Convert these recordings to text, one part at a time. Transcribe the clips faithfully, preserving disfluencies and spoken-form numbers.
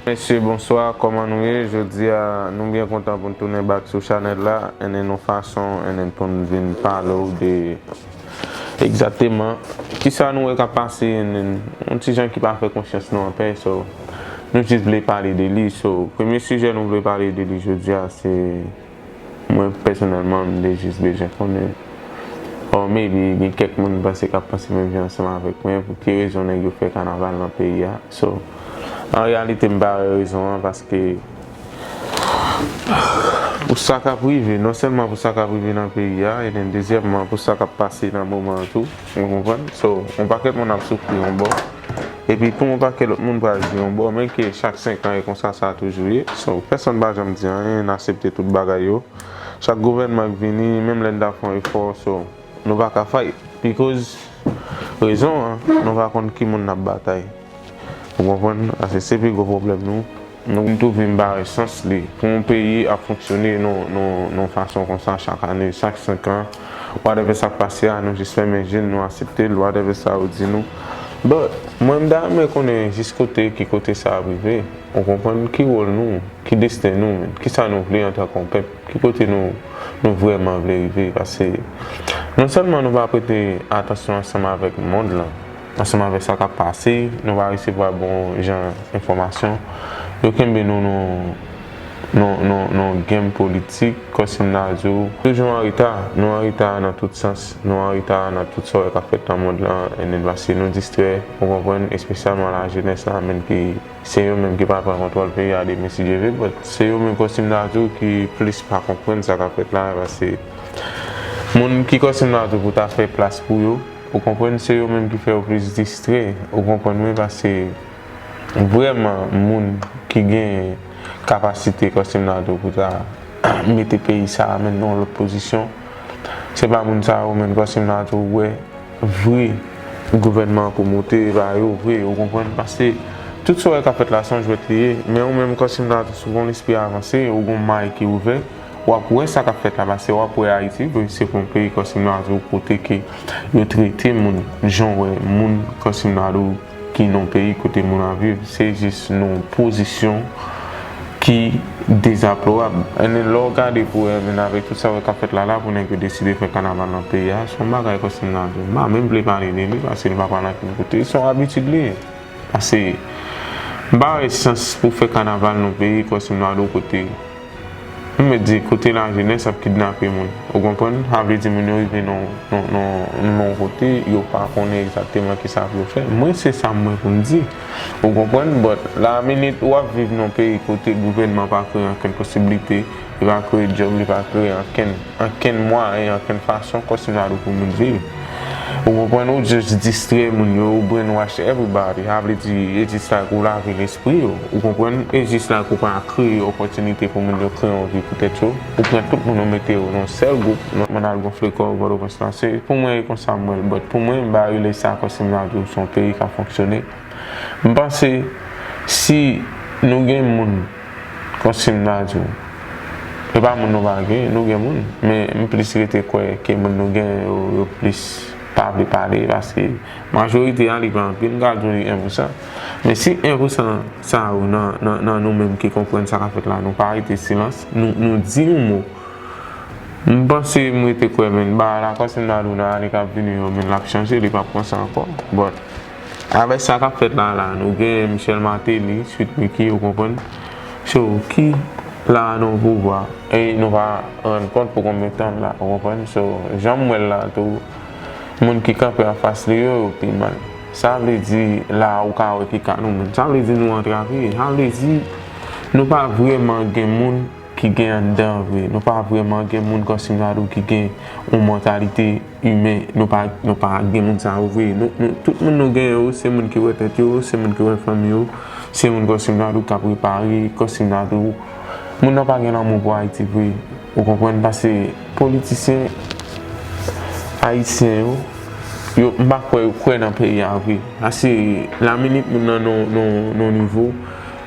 Mesye, bonswa, kòman nou ye? Jodi a, nou byen kontan pou n tounen back sou chanèl la, and then yon fason, and then pou n vin pale w de egzakteman kisa nou wè k ap pase, and then yon ti jan ki pa fè konsyans nou anpè, so, nou jis vle pale de li. So, premye sijè nou vle pale de li jodi a, se Mwen, pèsonèlman, m te jis bezwen konnen. Or maybe, gen kèk moun m panse k ap panse menm jan ansanm avèk mwen, pou ki rezon nèg yo fè kanaval nan peyi a. So, an reyalite, m pa wè rezon an, paske pou sa k ap rive, non sèlman pou sa k ap rive nan peyi a, e then, dezyèmman, pou sa k ap pase nan moman an tou, ou konprann? So, yon pakèt moun ap soufri yon bò. Epi tou, yon pakèt lòt moun pral di yon bò, men ke chak senk an e konsa sa toujou ye. So, pèsonn pa janm di anyen, n aksepte tout bagay yo. Chak gouvènman k vini, menm lè n ta fè yon efò, so, nou pa ka fight. Because, rezon an, nou pa konn ki moun n ap batay. Ou konprann? Paske se pi gwo pwoblèm nou. Nou, m twouve m pa wè sans li. Pou yon peyi ap fonksyone nan, nan, nan fason konsa chak ane, chak senk an, whatever sa k pase a, nou jis fèmen je n, nou aksepte l, whatever sa yo di nou. But, mwen, m ta renmen konnen jis kote, ki kote sa ap rive. Ou konprann? Ki wòl nou? Ki desten nou, menm? Kisa nou vle antanke yon pèp? Ki kote nou, nou vrèman vle rive? Paske non sèlman nou pa prete atansyon ansanm avèk mond lan, ansanm avèk sa k ap pase, nou pa resevwa bon jan enfòmasyon. Yo kenbe nou nan, nan, nan, nan game politik, kòm si m ta di w, toujou an reta. Nou an reta nan tout sans, nou an reta nan tout sa w wè k ap fèt nan mond lan, and then paske nou distrè, ou konprann, espesyalman lajenès la, menm ki Se yo menm ki pral pran kontwòl peyi a demen si Dye vle, but se yo menm kòm si m ta di w ki plis pa konprann sa k ap fèt la, paske moun ki kòm si m ta di w pou ta fè plas pou yo, ou konprann, se yo menm ki fè yo plis distrè, ou konprann wi, paske vrèman moun ki gen kapasite kòm si m ta di w pou ta mete peyi sa a menm nan yon lòt pozisyon, se pa moun sa yo menm kòm si m ta di w wè vre gouvènman an pou moute ba yo vre, ou konprann? Paske tout sa w wè k ap fèt la se yon jwèt li ye, men ou menm kòm si m ta di w si w gen yon lespri avanse, ou gen yon may ki ouvè, w ap wè sa k ap fèt la, paske w ap wè Ayiti vre, se pa yon peyi kòm si m ta di w kote ke yo trete moun jan w wè moun kòm si m ta di w ki nan yon peyi kote moun ap viv, se jis nan yon pozisyon ki dezaplorab. And then lè w gade pou wè, men avèk tout sa w wè k ap fèt la la, pou nèg yo deside fè kanaval nan peyi a, se yon bagay kòm si m ta di w, m pa menm vle pale de li, paske li pa pral ankenn kote, se yon abitid li ye. Paske m pa wè sans pou fè kanaval nan peyi kòm si m ta di w kote M mèt di, kote lajenès ap kidnape moun. Ou konprann? Sa vle di moun yo rive nan, nan, nan, nan yon kote, yo pa konnen egzakteman kisa pou yo fè. Mwen, se sa m wè pou m di. Ou konprann? But, la minit w ap viv nan yon peyi kote gouvènman pa kreye ankenn posiblite, li pa kreye djòb, li pa kreye ankenn, ankenn mwayen, ankenn fason, kòm si m ta di w pou moun viv. Ou konprann? Ou just distrè moun yo, ou brainwash everybody. Sa vle di, e jis like ou lave lespri yo. Ou konprann? E jis like ou pa kreye opòtinite pou moun yo kreye yon vi pou tèt yo. Ou pran tout moun, ou mete yo nan yon sèl gwoup, nan, nan al gonfle kò yo Pòtoprens la. Se, pou mwen, e konsa m wè l. But pou mwen, m pa rele sa kòm si m ta di w se yon peyi k ap fonksyone. M panse, si nou gen moun, kòm si m ta di w, e pa moun nou pa gen, nou gen moun, men m plis rete kwè ke moun nou gen yo, yo plis pa vle pale, paske majorite a, li pa anpil, m ka di w li en pou san. Men si en pou san sa yo nan, nan, nan nou menm ki konprann sa k ap fèt la, nou pa rete silans, nou, nou di yon mo, m panse m rete kwè, men bagay la, kòm si m ta di w nan ane k ap vini yo, men l ap chanje, li p ap konsa ankò. But, avèk sa k ap fèt la, la, nou gen Michel Martelly, Sweet Micky, ou konprann? So, ki la nan pouvwa, e nou pa rann kont pou konbyen tan la, ou konprann? So, jan m wè l la tou, moun ki kanpe anfas li yo, yo pi mal. Sa vle di, la ou ka wè ki ka nou menm. Sa vle di nou antrave. Sa vle di, nou pa vrèman gen moun ki gen anndan vre. Nou pa vrèman gen moun kòm si m ta di w ki gen yon mantalite imen. Nou pa, nou pa gen moun sa yo vre. Nou, nou, tout moun nou gen yo, se moun ki wè tèt yo, se moun ki wè fanmi yo, se moun kòm si m ta di w k ap repare, kòm si m ta di w. Moun nan pa gen lanmou pou Ayiti vre. Ou konprann? Paske politisyen ayisyen yo, yo, m pa kwè yo kwè nan peyi a vre. Paske la minit moun nan nan, nan, nan nivo,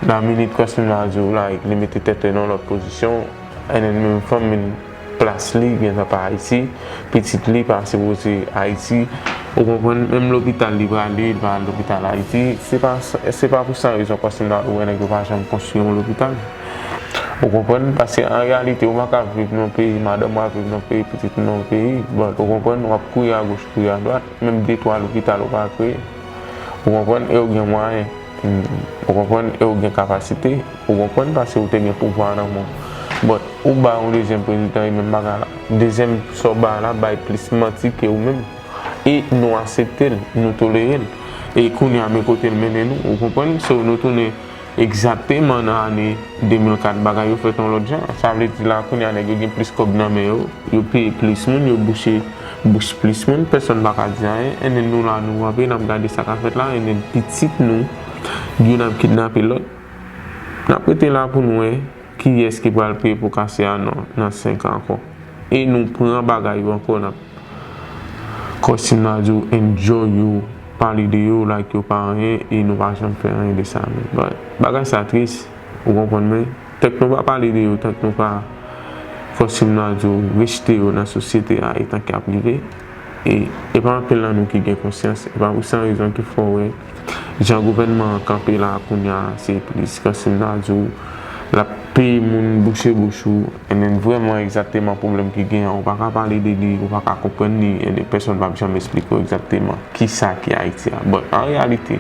la minit kòm si m ta di w, like, li mete tèt li nan lòt pozisyon, and then menm fanmi l, plas li gentan pa Ayiti, pitit li pa sipoze Ayiti, Ou konprann, menm lopital li prale, li pa al lopital Ayiti, se pa, se pa pou san rezon, paske m ta wè nèg yo pa janm konstwi yon lopital. Ou konprann? Paske an reyalite, ou pa ka viv nan yon peyi, madanm ou ap viv nan yon peyi, pitit ou nan yon peyi, but, ou konprann, w ap kouri agoch, kouri adwat, menm de twa lopital ou pa kreye. Ou konprann? E ou gen mwayen. Ou konprann? E ou gen kapasite. Ou konprann? Paske ou te gen pouvwa nan men w. But, ou ba yon dezyèm prezidan e menm bagay la. Dezyèm sa w ba la bay plis manti ke ou menm. E nou aksepte l, nou tolere l. E kounye a, men kote l mennen nou, ou konprann? So, nou tounen egzakteman nan ane de mil kat, bagay yo fèt yon lòt jan. Sa vle di la, kounye a, nèg yo gen plis kòb nan men yo, yo peye plis moun, yo bouche bouch plis moun, pèsonn pa ka di anyen. And then nou la, nou kanpe, n ap gade sa k ap fèt la, and then pitit nou, youn ap kidnape lòt. N ap rete la pou n wè kiyès ki pral peye po kase a nan, nan senk an ankò. E nou pran bagay yo ankò, n ap kòsim nan di w, enjoy yo, pale de yo like yo pa anyen, e nou pa janm fè anyen de sa menm. But bagay sa tris, ou konprann mwen? Tank nou pa pale de yo, tank nou pa kòsim nan di w, rejte yo nan sosyete a, e tank y ap rive. E, e pa anpil nan nou ki gen konsyans, e pa pou san rezon ki fè w wè jan gouvènman an kanpe la kounye a, se plis kòsim nan di w, l ap peye moun bouche bouch ou, and then vrèman egzakteman pwoblèm ki gen an, ou pa ka pale de li, ou pa ka konprann li, and then pèsonn p ap janm esplike w egzakteman kisa ki Ayiti a. But an reyalite,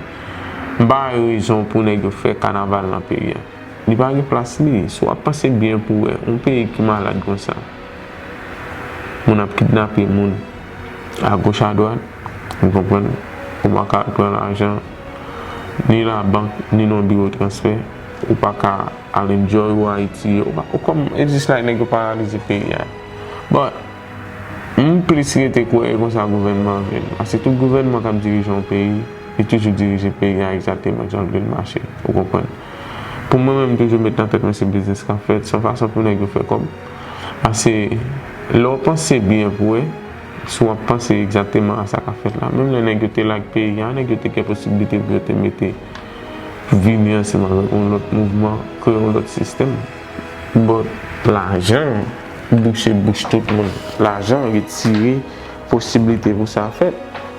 m pa wè rezon pou nèg yo fè kanaval nan peyi a. Li pa gen plas li. Si w ap panse byen pou w wè yon peyi ki malad konsa, moun ap kidnape moun agoch adwat, ou konprann? Ou pa ka al pran lajan ni labank, ni nan biwo transfè. Ou pa ka al enjoy ou Ayiti. Ou pa, ou kòm, it's just like nèg yo paralize peyi a. But, m plis rete kwè e konsa gouvènman an vle l. Paske tout gouvènman k ap dirije yon peyi, li toujou dirije peyi a egzakteman jan l vle l mache. Ou konprann? Pou mwen menm, m toujou met nan tèt mwen se biznis k ap fèt, se yon fason pou nèg yo fè kòb. Paske lè w panse byen pou wè, si w ap panse egzakteman a sa k ap fèt la, menm lè nèg yo te like peyi a, nèg yo te gen posiblite pou yo te mete, vini ansanm avèk yon lòt mouvman, kreye yon lòt sistèm. But lajan bouche bouch tout moun. Lajan retire posiblite pou sa fèt.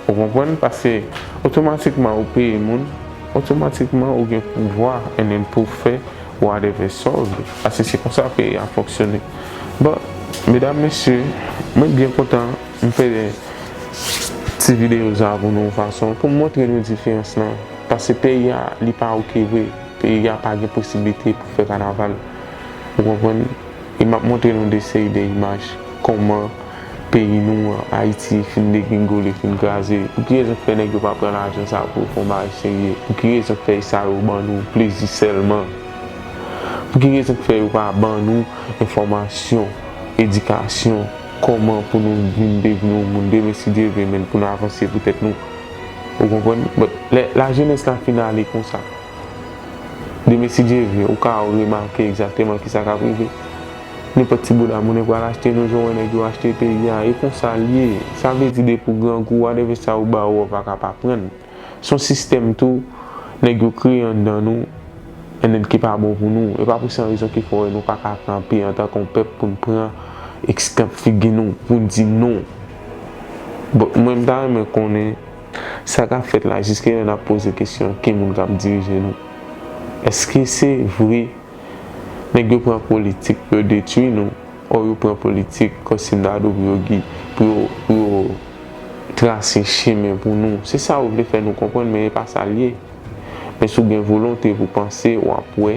Ou konprann? Paske otomatikman ou peye moun, otomatikman ou gen pouvwa and then pou fè whatever sa w vle. Paske se konsa peyi a fonksyone. But, medam, mesye, mwen byen kontan m fè ti videyo sa pou nou yon fason, pou m montre nou diferans lan. Paske peyi a, li pa oke vre. Peyi a pa gen posiblite pou fè kanaval. Ou konprann? E m ap montre nou de seri de imaj kòman peyi nou an, Ayiti, fin degringole, fin kraze. Pou ki rezon k fè nèg yo pa pran lajan sa pou yo fè yon bagay serye? Pou ki rezon k fè sa yo ban nou plezi sèlman? Pou ki rezon k fè yo pa ban nou enfòmasyon, edikasyon, kòman pou nou vin devni yon moun demen si Dye vle, men pou n avanse pou tèt nou? Ou konprann? But lè lajenès la fin ale konsa, demen si Dye vle, ou ka remake egzakteman kisa k ap rive. Nenpòt ti bouda moun pral achte nou jan w wè nèg yo achte peyi a. E konsa l ye. Sa vle di depi w grangou, whatever sa yo ba w, ou pa ka pa pran l. Se yon sistèm tou nèg yo kreye anndan nou, and then ki pa bon pou nou. E pa pou san rezon ki fè w wè nou pa ka kanpe antanke yon pèp pou n pran egzanp figi nou, pou n di non. But mwen, m ta renmen konnen sa k ap fèt la, jiskilè n ap poze kesyon ki moun k ap dirije nou. Èske se vre nèg yo pran politik pou yo detwi nou, or yo pran politik kòm si m ta di w pou yo gi-, pou yo, pou yo trase chemen pou nou? Se sa yo vle fè nou konprann, men e pa sa l ye. Men si w gen volonte pou panse, w ap wè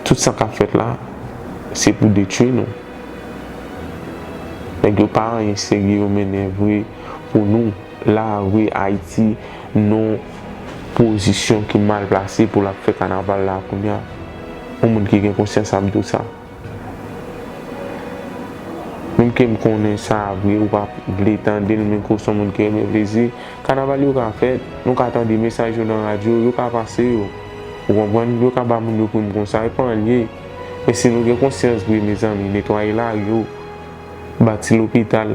tout sa k ap fèt la, se pou detwi nou. Nèg yo pa anyen serye yo mennen vre pou nou. La vre, Ayiti nan yon pozisyon ki mal plase pou l ap fè kanaval la kounye a. Yon moun ki gen konsyans ap di w sa. Menm ke m konnen sa vre, ou pa vle tande l, men ke w se yon moun ki renmen plezi, kanaval yo ka fèt, nou ka tande mesaj yo nan radyo, yo ka pase yo. Ou konprann? Yo ka ba moun yo prim konsa, e pa anyen l ye. Men si nou gen konsyans vre, mezanmi, netwaye lari yo, bati lopital,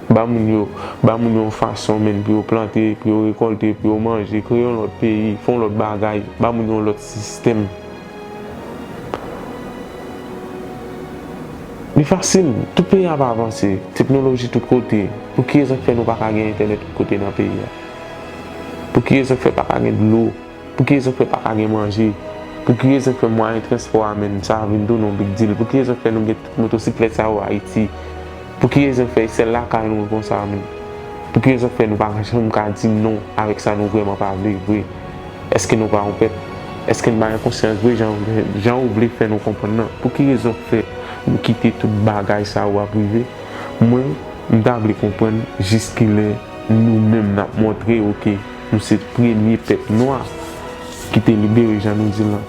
ba moun yo, ba moun yo yon fason, menm, pou yo plante, pou yo rekòlte, pou yo manje, kreye yon lòt peyi, fè yon lòt bagay, ba moun yo yon lòt sistèm. Li fasil, tout peyi a pa avanse, teknoloji tout kote. Pou ki rezon k fè nou pa ka gen entènèt tout kote nan peyi a? Pou ki rezon k fè pa ka gen dlo? Pou ki rezon k fè pa ka gen manje? Pou ki rezon k fè mwayen transpò a menm sa vin tounen yon big deal? Pou ki rezon k fè nou gen tout motosiklèt sa yo Ayiti? Pou ki rezon k fè e sèl lakay nou konsa menm? Pou ki rezon k fè nou pa janm ka di non avèk sa nou vrèman pa vle vre? Èske nou pa yon pèp? Èske n pa gen konsyans vre jan, jan ou vle fè nou konprann nan? Pou ki rezon k fè nou kite tout bagay sa yo ap rive? Mwen, m ta vle konprann jiskilè nou menm n ap montre yo ke nou se premye pèp nwa ki te libere jan nou di l lan.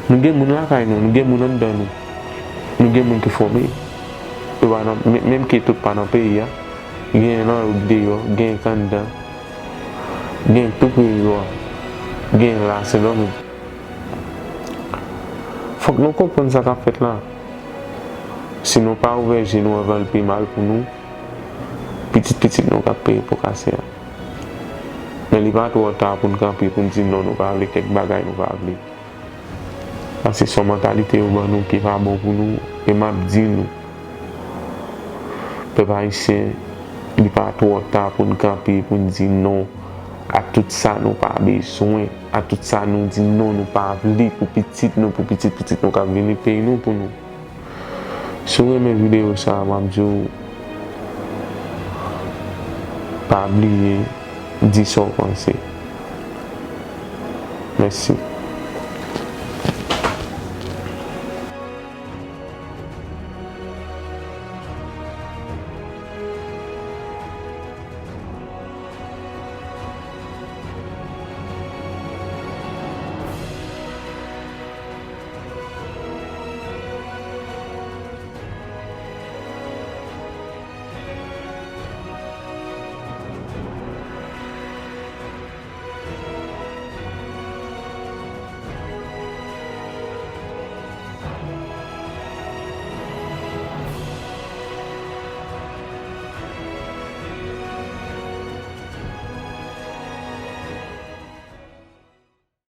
Nou gen moun lakay nou, nou gen moun anndan nou. Nou gen moun ki fòme. Yo pa nan, men- menm ke tout pa nan peyi a. Gen nan yo k deyò, gen k anndan. Gen tou peyi yo a. Gen la Sendomeng. Fòk nou konprann sa k ap fèt la. Si nou pa ouvè je nou anvan l pi mal pou nou, pitit pitit nou k ap peye po kase a. Men li pa twò ta pou n kanpe pou n di non, nou pa vle kèk bagay nou pa vle. Paske se yon mantalite yo ban nou ki pa bon pou nou, e m ap di nou, pèp ayisyen, li pa twò ta pou n kanpe pou n di non a tout sa nou pa bezwen, a tout sa nou di non nou pa vle pou pitit nou, pou pitit pitit nou k ap vini peyi nou pou nou. Si w renmen videyo sa a, m ap di w, pa bliye di sa w panse. Mèsi.